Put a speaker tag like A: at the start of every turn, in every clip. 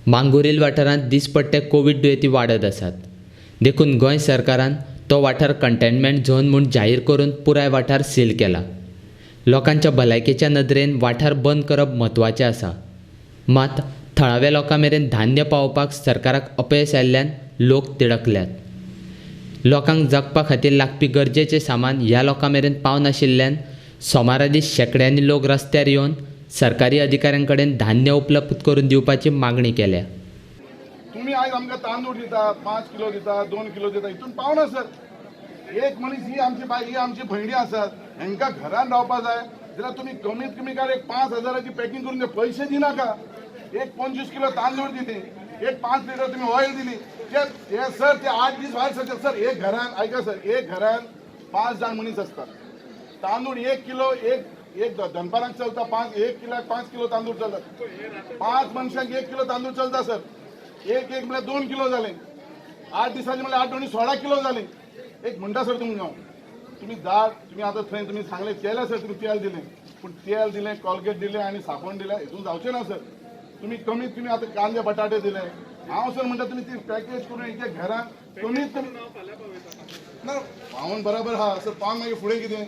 A: मांगुरील वाठारांत दिसपट्टे कोवीड दुयेंती वाडत आसात. देखून गोंय सरकारान तो वाठार कंटेनमेंट झोन म्हूण जाहीर करून पुराय वाठार सील केला. लोकांच्या भलायकेच्या नदरेन वाठार बंद करप म्हत्वाचें आसा. मात थळाव्या लोकां मेरेन धान्य पावोवपाक सरकाराक अपयश आयिल्ल्यान लोक तिडकल्यात. लोकांक जगपा खातीर लागपी गरजेचें सामान ह्या लोकां मेरेन पावनाशिल्ल्यान सोमारा दीस शेंकड्यांनी लोक रस्त्यार येवन सरकारी अधिकाऱ्यां कडेन धान्य उपलब्ध करून दिवपाची मागणी केल्या.
B: तुम्ही आयज आमकां तांदूळ दिता, 5 किलो दिता, 2 किलो दिता, हितून पावना सर. एक मनीस ही आमची बाय, ही आमची भयणी आसात, हेंकां घरान रावपा जाय जाल्यार तुमी कमीत कमी काल एक 5,000ची पॅकिंग करून पयशे दिनाका. एक 25 किलो तांदूळ दिली, एक 5 लिटर तुमी ऑयल दिली, ते सर ते 8 दीस भायर सरचे सर. एक घरान आयका सर, एक घरान 5 जाण मनीस आसतात. तांदूळ 1 किलो एक दनपारांक चलता, 5 1 किलाक 5 किलो तांदूळ चलता, 5 मनशांक 1 किलो तांदूळ चलता सर. एक एक म्हळ्यार 2 किलो जाले, 8 दिसांचे म्हळ्यार 8 दोनी 16 किलो जाले. एक म्हणटा सर तुमकां हांव, तुमी दाळ तुमी आतां थंय तुमी सांगलें केलें सर, तुमी तेल दिलें, पूण तेल दिलें, कॉलगेट दिलें आनी साबण दिलें, हितून जावचें ना सर. तुमी कमीत कमी आतां कांदे बटाटे दिले, हांव सर म्हणटा तुमी ती पॅकेज करून एक एक घरान कमीत कमी ना पावून बरोबर आहा सर. पावन मागीर फुडें कितें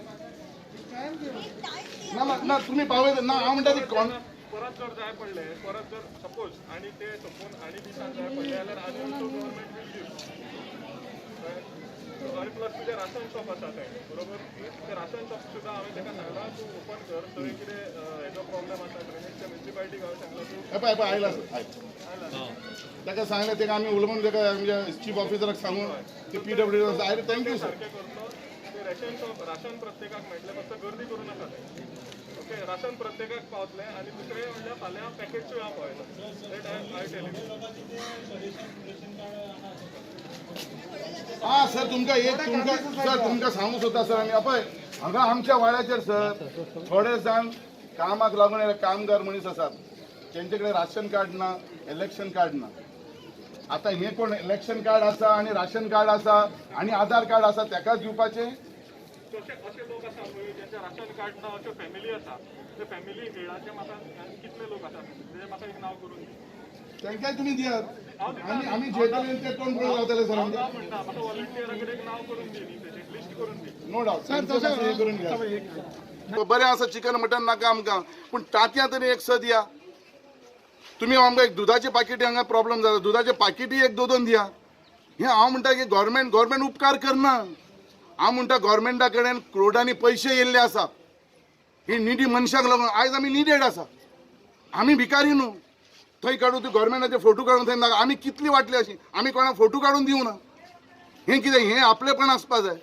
B: ना ना ना तुमी पावयता ना. हांव म्हणटा ती कोण
C: परत जर जाय पडले, परत जर सपोज आनी ते सोंपून आनी दिसान जाय पडले जाल्यार आनी also government will give. आनी प्लस तुजें राशन शॉप आसा थंय, बरोबर? ते राशन शॉप सुद्दां हांवें ताका सांगलां तूं ओपन कर, थंय कितें हेजो प्रॉब्लम आसा ड्रेनेजच्या म्युनिसिपालिटीक हांवें सांगलां तूं
B: हें पळय आयला सर, आयला. ताका सांगलें, ताका आमी उलोवन ताका आमच्या चीफ ऑफिसराक सांगून ते PWD आयले. Thank you sir.
C: सारकें करतलो. ते रेशन शॉप राशन प्रत्येकाक मेळटलें, फक्त गर्दी करूं नाका थंय. ओके, राशन प्रत्येकाक पावतलें. आनी दुसरें म्हणल्यार फाल्यां पॅकेट्सूय हांव पावयता, that I tell you.
B: हा सर, तुमकां एक तुमकां सर तुमकां सांगूंक सोदता सर. आमी पळय हांगा आमच्या वाड्याचेर सर थोडे जाण कामाक लागून येयले कामगार मनीस आसात, तेंचे कडेन राशन कार्ड ना, इलेक्शन कार्ड ना. आतां हें कोण इलेक्शन कार्ड आसा आनी राशन कार्ड आसा आनी आधार कार्ड आसा तेकाच दिवपाचें.
C: अशे अशे लोक आसा पळय ज्यांचे राशन कार्ड ना, अश्यो फॅमिली आसा. ते फॅमिली हेडाचे म्हाका कितले लोक आसा ते म्हाका एक नांव करून दी.
B: तेंकांय तुमी दियात. आमी आमी जेतले ते तोंड पळोवन रावतले सर. आमचें
C: हांव म्हणटा म्हाका व्हॉलंटियरा कडेन एक नांव करून दी न्ही, तेजें लिस्ट करून दी.
B: नो डावट सर, करून घ्या. बरें आसा, चिकन मटन नाका आमकां, पूण तांतयां तरी एक स दिया तुमी आमकां. एक दुदाचें पाकीट हांगा प्रॉब्लम जाता, दुदाचें पाकिटूय एक 2-2 दिया. हें हांव म्हणटा की गव्हर्मेंट गव्हर्मेंट उपकार करना. हांव म्हणटा गव्हर्मेंटा कडेन क्रोडांनी पयशे येयल्ले आसा, ही निडी मनशाक लागून आयज आमी निडेड आसा. आमी भिकारी न्हू थंय काडून तूं गव्हर्मेंटाचे फोटो काडून थंय नाका. आमी कितली वाटली अशी, आमी कोणाक फोटो काडून दिवना. हें कितें, हें आपलेपण आसपा जाय,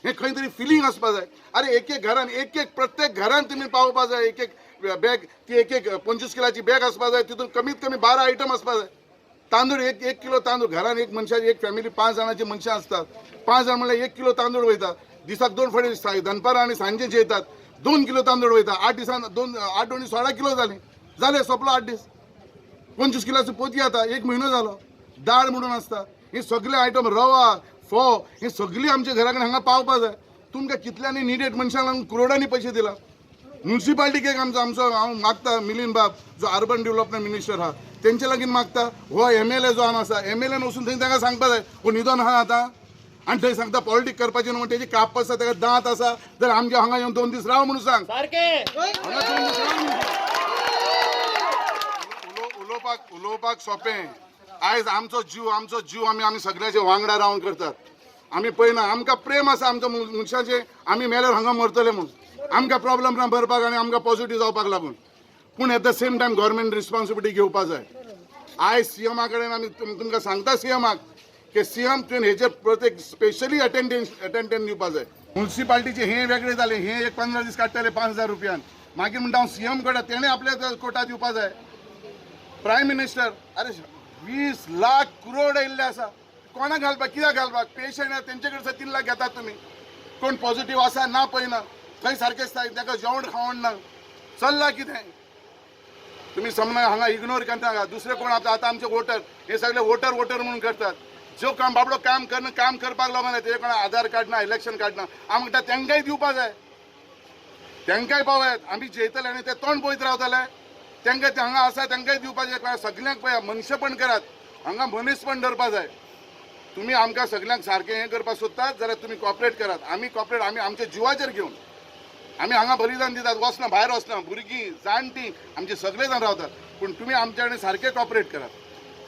B: हें खंय तरी फिलींग आसपा जाय. अरे एक एक घरान एक एक प्रत्येक घरान तुमी पावोवपा जाय एक एक बॅग, ती एक एक 25 किलाची बॅग आसपा जाय, तितून कमीत कमी 12 आयटम आसपा जाय. तांदूळ एक 1 किलो तांदूळ घरान एक मनशाची एक फॅमिली 5 जाणांची मनशां आसतात, 5 जाण म्हणल्यार 1 किलो तांदूळ वयता. दिसाक 2 फावटी दनपारां आनी सांजे जेयतात, 2 किलो तांदूळ वयता. 8 दिसान 2 8 दोनी 16 किलो जाले, जाले सोंपलो 8 दीस. 25 किलाचो पोती जाता, 1 म्हयनो जालो. दाळ म्हणून आसता, हे सगळे आयटम रवा फोव हे सगळी आमच्या घरा कडेन हांगा पावपा जाय. तुमकां कितल्यांनी निडेड मनशांक लागून क्रोडांनी पयशे दिला. म्युनिसिपालिटीक एक आमचो आमचो हांव मागता, मिलिंद बाब जो अर्बन डेव्हलपमेंट मिनिस्टर आहा तेंचे लागीं मागता. हो MLA जो आसा, MLAन वचून थंय ताका सांगपा जाय, हो न्हिदोन आहा आतां आनी थंय सांगता पॉलिटीक करपाचें न्हू, तेजी काप आसा, ताका दांत आसा, जाल्यार आमच्या हांगा येवन 2 दीस राव म्हणून सांग. हांगा 2 दीस राव म्हणून सांग. उलोवपाक उलोवपाक सोंपें. आयज आमचो जीव आमचो जीव आमी आमी सगळ्याचे वांगडा रावन करतात. आमी पळयना, आमकां प्रेम आसा आमच्या मनशाचें, आमी मेल्यार हांगा मरतले म्हूण. आमकां प्रॉब्लम ना भरपाक आनी आमकां पॉझिटीव जावपाक लागून. पूण at the same time government responsibility घेवपा जाय. आयज सीएमा कडेन आमी तुमकां सांगता सीएमाक की सीएम तुवें हेचेर प्रत्येक स्पेशली अटेंडन्स दिवपा जाय. म्युनिसिपालिटीचें हें वेगळें जालें, हें एक 15 दीस काडटले 5,000 रुपयान. मागीर म्हणटा हांव सीएम कडेन, तेणें आपल्या कोटा दिवपा जाय. प्रायम मिनिस्टर, अरे 20 लाख करोड येयल्ले आसा, कोणाक घालपाक, कित्याक घालपाक? पेशंट तेंचे कडेन 3 लाख घेतात तुमी. कोण पॉझिटीव आसा ना पळयना, थंय सारकें ताका जेवण खावण ना, चल्ला कितें? तुमी समजा हांगा इग्नोर करता. दुसरे कोण आतां आतां आमचे वोटर हे सगळे वोटर वोटर म्हणून करतात. जो काम बाबडो काम करना, काम करपाक लागना, तेजे कोण आधार कार्ड ना, इलेक्शन कार्ड ना. हांव म्हणटा तेंकांय दिवपा जाय, तेंकांय पावयात. आमी जेयतले आनी ते तोंड पळयत रावतले. तांकां ते हांगा आसा तांकांय दिवपाचें. सगल्यांक पळया मनशेपण करात, हांगा मनीसपण धरपा जाय. तुमी आमकां सगल्यांक सारकें हें करपाक सोदतात जाल्यार तुमी कॉपरेट करात. आमी कॉपरेट, आमी आमच्या जिवाचेर घेवन आमी हांगा बलिदान दितात. वचना, भायर वचना, भुरगीं जाणटीं आमचे सगळे जाण रावतात, पूण तुमी आमच्या कडेन सारकें कॉपरेट करात.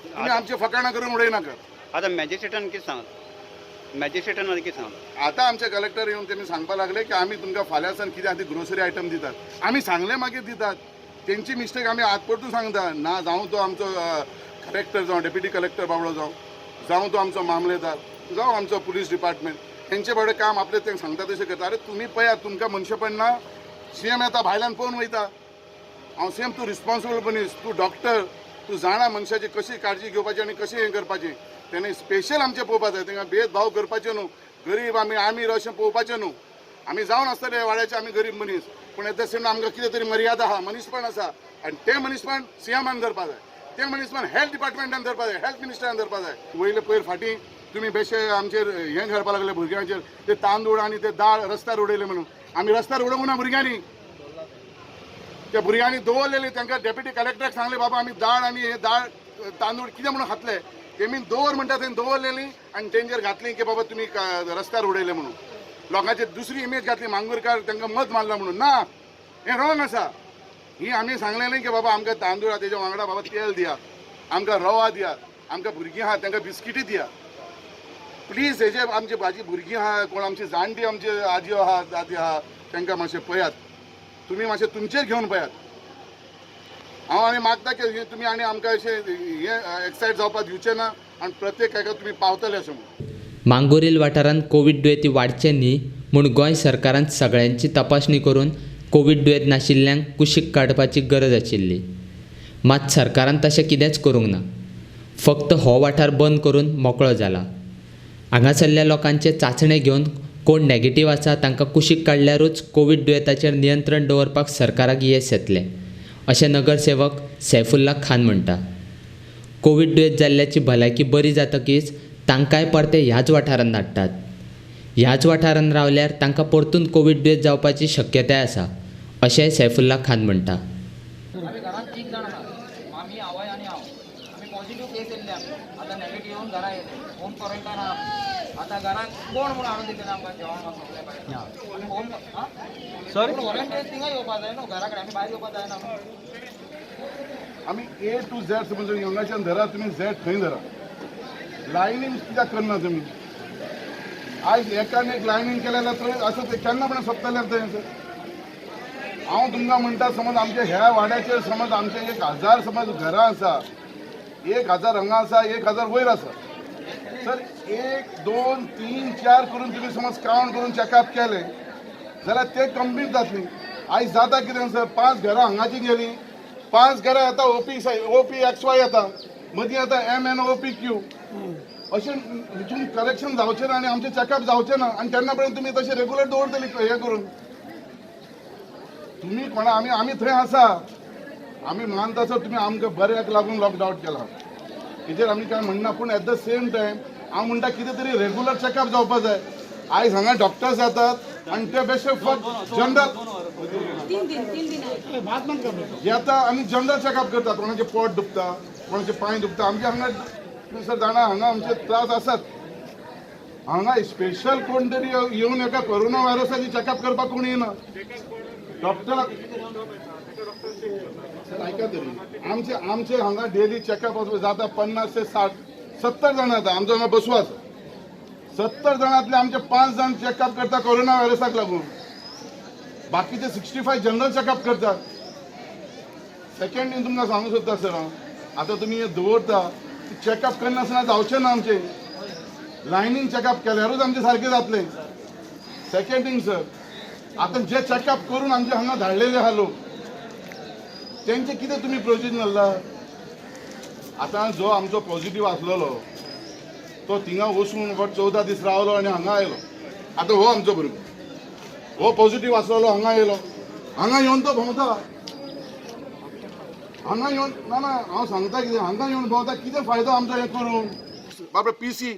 B: तुमी आमचे फकाणां करून उडयनाकात.
D: आतां मॅजिस्ट्रेटान कितें सांगलां? मॅजिस्ट्रेटान कितें सांगलां?
B: आतां आमचे कलेक्टर येवन तेमी सांगपाक लागले की आमी तुमकां फाल्यां सावन कितें आहा ती ग्रोसरी आयटम दितात. आमी सांगलें मागीर दितात. तेंची मिस्टेक आमी आत परतून सांगता ना. जावं तो आमचो कलेक्टर जावं, डेप्युटी कलेक्टर बाबडो जावं, जावं तो आमचो मामलेदार जावं, आमचो पुलीस डिपार्टमेंट, तेंचे बरें काम आपले तें सांगता तशें करता. अरे तुमी पळयात, तुमकां मनशेपण ना. सीएम येता भायल्यान पळोवन वयता. हांव सीएम, तूं रिस्पॉन्सिबल मनीस, तूं डॉक्टर, तूं जाणा मनशाची कशी काळजी घेवपाची आनी कशी हें करपाचें. तेणें स्पेशल आमचें पळोवपा जाय. तांकां भेदभाव करपाचें न्हू. गरीब आमी आमीर अशें पळोवपाचें न्हू. आमी जावन आसतले वाड्याचे आमी गरीब मनीस, पूण एट the same आमकां कितें तरी मर्यादा आहा, मनीसपण आसा. आनी तें मनीसपण सीएमान धरपा जाय, तें मनीसपण हेल्थ डिपार्टमेंटान धरपा जाय, हेल्थ मिनिस्टरान धरपा जाय. वयले पयर फाटीं तुमी बेशे आमचेर हें घालपा लागले भुरग्यांचेर, ते तांदूळ आनी ते दाळ रस्त्यार उडयले म्हणून. आमी रस्त्यार उडोवंक ना भुरग्यांनी, त्या भुरग्यांनी दवरलेली. तांकां डेप्युटी कलेक्टराक सांगलें, बाबा आमी दाळ आनी हे दाळ तांदूळ कितें म्हणून खातले. तेमी दवर म्हणटा तेणी दवरलेली आनी तेंचेर घातली की बाबा तुमी रस्त्यार उडयले म्हणून. लोकांचेर दुसरी इमेज घातली, मांगुरकार तांकां मत मारला म्हणून. ना, हें रॉंग आसा. ही आमी सांगलेलें की बाबा आमकां तांदूळ आहा तेज्या वांगडा बाबा तेल दियात, आमकां रवा दियात, आमकां भुरगीं आहा तांकां बिस्किटी दियात प्लीज. हेजे आमची भाजी भुरगीं आहा, कोण आमची जाणटी आमची आजयो आहा, दादी आहा, तांकां मातशें पळयात. तुमी मातशें तुमचेर घेवन पळयात. हांव आनी मागता की तुमी आनी आमकां अशें हें एक्सायट जावपाक दिवचें ना आनी प्रत्येक हाका तुमी पावतले अशें म्हणून.
A: मांगोरील वाठारांत कोवीड दुयेंती वाडचे न्ही म्हूण गोंय सरकारान सगळ्यांची तपासणी करून कोवीड दुयेंत नाशिल्ल्यांक कुशीक काडपाची गरज आशिल्ली. मात सरकारान तशें कितेंच करूंक ना. फक्त हो वाठार बंद करून मोकळो जाला. हांगासरल्या लोकांचे चांचणे घेवन कोण नेगेटीव आसा तांकां कुशीक काडल्यारूच कोवीड दुयेंताचेर नियंत्रण दवरपाक सरकाराक येस येतलें अशें नगरसेवक सैफुल्ला खान म्हणटा. कोवीड दुयेंत जाल्ल्याची भलायकी बरी जातकीच तांकांय परते ह्याच वाठारांत धाडटात. ह्याच वाठारांत रावल्यार तांकां परतून कोवीड दुयेंत जावपाची शक्यताय आसा अशेंय सैफुल्ला खान म्हणटा.
E: आमी घरांत 3 जाण आसा, मामी, आवय आनी हांव. आमी पॉझिटिव्ह केस येयल्ले. आमी आतां नेगेटीव येवन घरा येयले. होम क्वॉरंटायन आहा. आतां घरांत कोण म्हणून हाडून दितले आमकां जेवण सगळें भायर? आमी होम सर व्हॉलंटियर थिंगा येवपा जाय न्हू घरा कडेन, आमी भायर येवपा जायना.
B: आमी ए टू झॅड समज हांगाच्यान धरा, तुमी झॅड खंय धरा, लायनीन कित्याक करना तुमी? आयज एकान एक लायनीन केलें जाल्यार थंय आसा ते केन्ना पण सोंपतलें थंय. हांव तुमकां म्हणटा, समज आमच्या ह्या वाड्याचेर समज आमचे 1000 समज घरां आसा, 1000 हांगा आसा, 1000 वयर आसा. सर 1 2 3 4 करून तुमी समज कावंट करून चॅकअप केलें जाल्यार ते कंप्लीट जातली. आयज जाता कितें सर, 5 घरां हांगाची गेलीं, 5 घरां येता ओपी ओपी एक्स वाय येता, मदीं येता M N O P Q, अशें हितून करेक्शन जावचें ना आनी आमचें चॅकअप जावचें ना. आनी तेन्ना पर्यंत तुमी तशें रेगुलर दवरतली हें करून. तुमी कोणा आमी आमी थंय आसा, आमी मानता सर तुमी आमकां बऱ्याक लागून लॉकडावन केला, हेजेर आमी कांय म्हणना. पूण एट the same time हांव म्हणटा कितें तरी रेगुलर चॅकअप जावपा जाय. आयज हांगा डॉक्टर्स येतात आनी ते बेश्टे फक्त जनरल येता आनी जनरल चॅकअप करतात. कोणाचें पोट दुखता, कोणाचे पांय दुखता. आमचे हांगा सर जाणा हांगा आमचे त्रास आसात. हांगा स्पेशल कोण तरी येवन एका कोरोना व्हायरसाची चॅकअप करपाक कोण येना. डॉक्टर सर आयका तरी, आमचे आमचे हांगा डेली चॅकअप जाता 50 ते 60 70 जाणां जाता. आमचो हांगा बसू आसा 70 जाणांतले आमचे 5 जाण चॅकअप करता कोरोना व्हायरसाक लागून, बाकीचे 65 जनरल चॅकअप करतात. सेकंड थिंग तुमकां सांगूंक सोदता सर हांव, आतां तुमी हें दवरता चॅकअप करनासतना जावचें ना. आमचें लायनीन चॅकअप केल्यारूच आमचें सारकें जातलें. सेकंड थिंग सर, आतां जे चॅकअप करून आमचे हांगा धाडलेले आहा लोक, तेंचे कितें तुमी प्रोसिजर घाल्ला? आतां जो आमचो पॉझिटिव्ह आसलेलो तो थिंगा वचून फट 14 दीस रावलो आनी हांगा आयलो. आतां हो आमचो भुरगो हो पॉझिटिव्ह आसलेलो हांगा येयलो, हांगा येवन तो भोंवता, हांगा येवन ना ना हांव सांगता कितें, हांगा येवन भोंवता, कितें फायदो आमचो हें करून? बाबा पी सी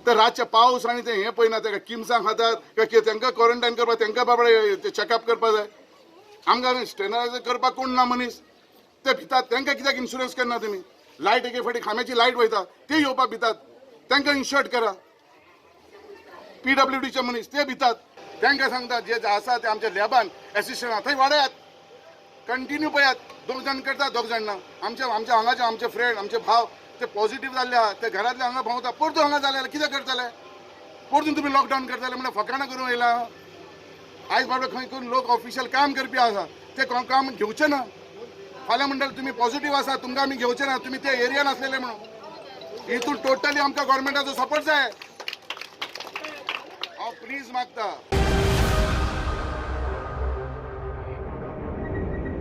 B: ते रातचे पावस आनी ते हें पळयना, तेका किमसां खातात काय कितें, तांकां क्वॉरंटायन करपाक, तांकां बाबडे चॅकअप करपाक जाय. आमकां स्टेनरायज करपाक कोण ना मनीस. ते भितात, तांकां कित्याक इन्शुरन्स करना तुमी? लायट एके फावटी खांब्याची लायट वयता, ते येवपाक भितात, तांकां इन्शर्ट करा. पीडब्ल्यूडीचे मनीस ते भितात, तांकां सांगता जे आसा ते आमच्या लॅबान एसिस्टंट थंय वाडयात, कंटिन्यू पळयात. दोग जाण करता, दोग जाण ना. आमच्या आमच्या हांगाचे आमचे फ्रेंड, आमचे भाव ते पॉझिटीव जाल्ले आहा, ते घरांतले हांगा भोंवता, परतून हांगा जाले जाल्यार कितें करतले? परतून तुमी लॉकडावन करतले म्हणल्यार फकाणां करूंक येयला. आयज बाबा खंय करून लोक ऑफिशियल काम करपी आसा, ते काम घेवचे ना. फाल्यां म्हणटले तुमी पॉझिटीव आसा, तुमकां आमी घेवचे ना, तुमी त्या एरियान आसलेले म्हणून. हितून टोटली आमकां गव्हर्मेंटाचो सपोर्ट जाय. हांव प्लीज मागता.